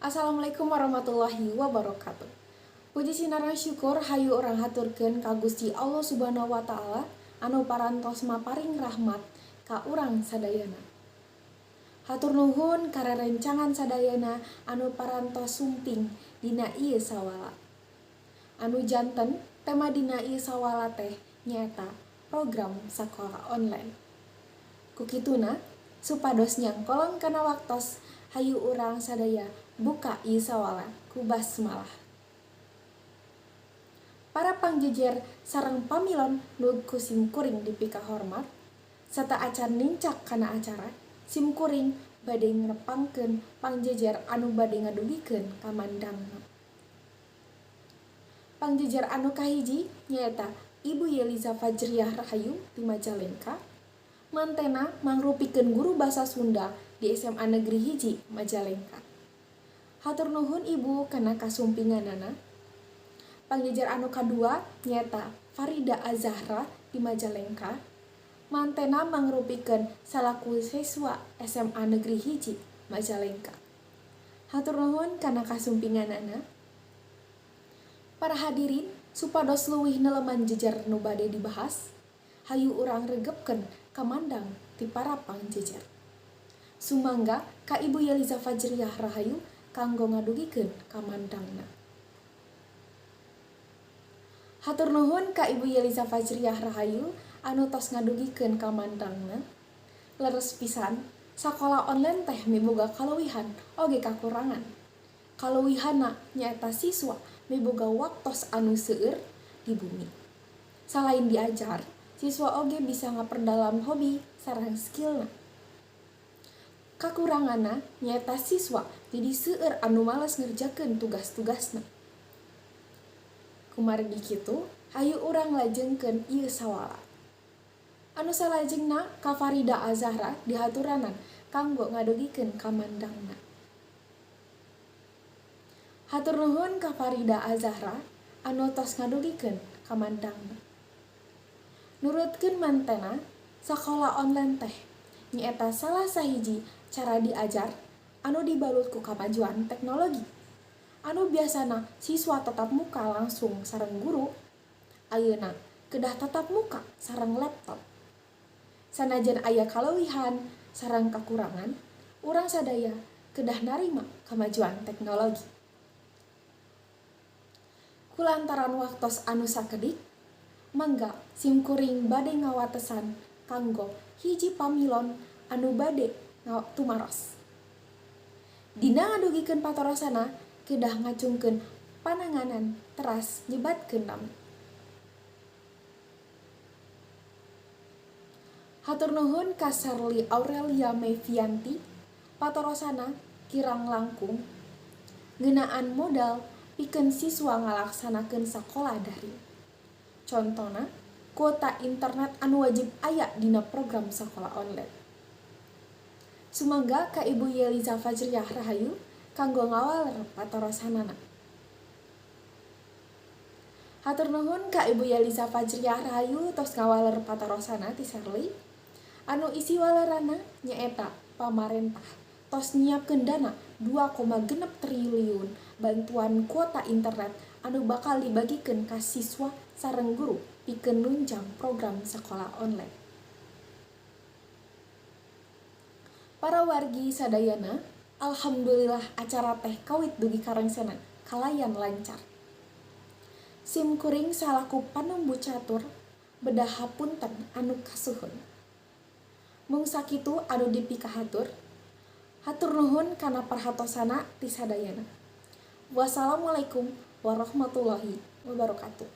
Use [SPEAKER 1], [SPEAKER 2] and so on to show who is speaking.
[SPEAKER 1] Assalamualaikum warahmatullahi wabarakatuh. Puji sinareng syukur hayu urang haturkeun ka Gusti Allah Subhanahu wa Ta'ala anu parantos maparing rahmat ka urang sadayana. Hatur nuhun ka rerencangan sadayana anu parantos sumping dina ieu sawala. Anu janten tema dina ieu sawala teh nyaeta program sakola online. Ku kituna supados nyangkolong kana waktos, hayu urang sadaya buka ieu sawala ku basmalah. Para pangjejer sareng pamilon nu ku simkuring dipikahormat, sateuacan nincak kana acara, simkuring bade ngrepangkeun pangjejer anu bade ngadugikeun kamandangna. Pangjejer anu kahiji nyaeta Ibu Yeliza Fajriah Rahayu ti Majalengka, mantena mangrupikeun guru basa Sunda di SMA Negeri 1 Majalengka. Hatur nuhun, Ibu, kana kasumpinganana. Pangjejer anu kadua nyaeta Farida Azahra di Majalengka, mantena mangrupikeun salaku siswa SMA Negeri 1 Majalengka. Hatur nuhun kana kasumpinganana. Para hadirin, supados leuwih neleman jejer nu bade dibahas, hayu urang regepkeun kamandang ti para pangjejer. Sumangga ka Ibu Yeliza Fajriah Rahayu kanggo ngadugikeun kamandangna. Hatur nuhun ka Ibu Yeliza Fajriah Rahayu anu tos ngadugikeun kamandangna. Leres pisan, sakola online teh miboga kaleuwihan oge kakurangan. Kaleuwihanna nyaeta siswa miboga waktos anu seueur di bumi. Salain diajar, siswa oge bisa ngaperdalam hobi sareng skillna. Kakuranganna nyaeta siswa jadi seueur anu males ngerjakeun tugas-tugasna. Kumargi kitu, hayu urang lajengkeun ieu sawala. Anu salajengna ka Farida Azahra dihaturanan kanggo ngadugikeun kamandangna. Hatur nuhun ka Farida Azahra anu tos ngadugikeun kamandangna. Nurutkeun mantena, sakola online teh nyaeta salah sahiji cara diajar anu dibalut ku kamajuan teknologi. Anu biasana siswa tatap muka langsung sareng guru, ayeuna kedah tatap muka sareng laptop. Sanajan aya kaleuwihan sareng kakurangan, urang sadaya kedah narima kamajuan teknologi. Kulantaran waktos anu sakedik, mangga simkuring bade ngawatesan kanggo hiji pamilon anu bade tumaros. Dina ngadugikeun patorosana kedah ngacungkeun pananganan teras nyebatkeun nami. Hatur nuhun ka Sherly Aurelia Mevianti, patorosana kirang langkung ngeunaan modal pikeun siswa ngalaksanakeun sakola daring. Contona, kuota internet anu wajib aya dina program sakola online. Sumangga ka Ibu Yeliza Fajriah Rahayu kanggo ngawaler patorosanana. Hatur nuhun ka Ibu Yeliza Fajriah Rahayu tos ngawaler patorosana ti Sherly. Anu isi walerana nyaeta pamarentah tos nyiapkeun dana 2,6 triliun bantuan kuota internet anu bakal dibagikeun ka siswa sareng guru pikeun nunjang program sakola online. Para wargi sadayana, alhamdulillah acara teh kawit dugi ka rengsena kalayan lancar. Sim kuring salaku panumbu catur bedah hapunten anu kasuhun. Mung sakitu anu dipikahatur. Hatur nuhun kana perhatosana ti sadayana. Wassalamualaikum warahmatullahi wabarakatuh.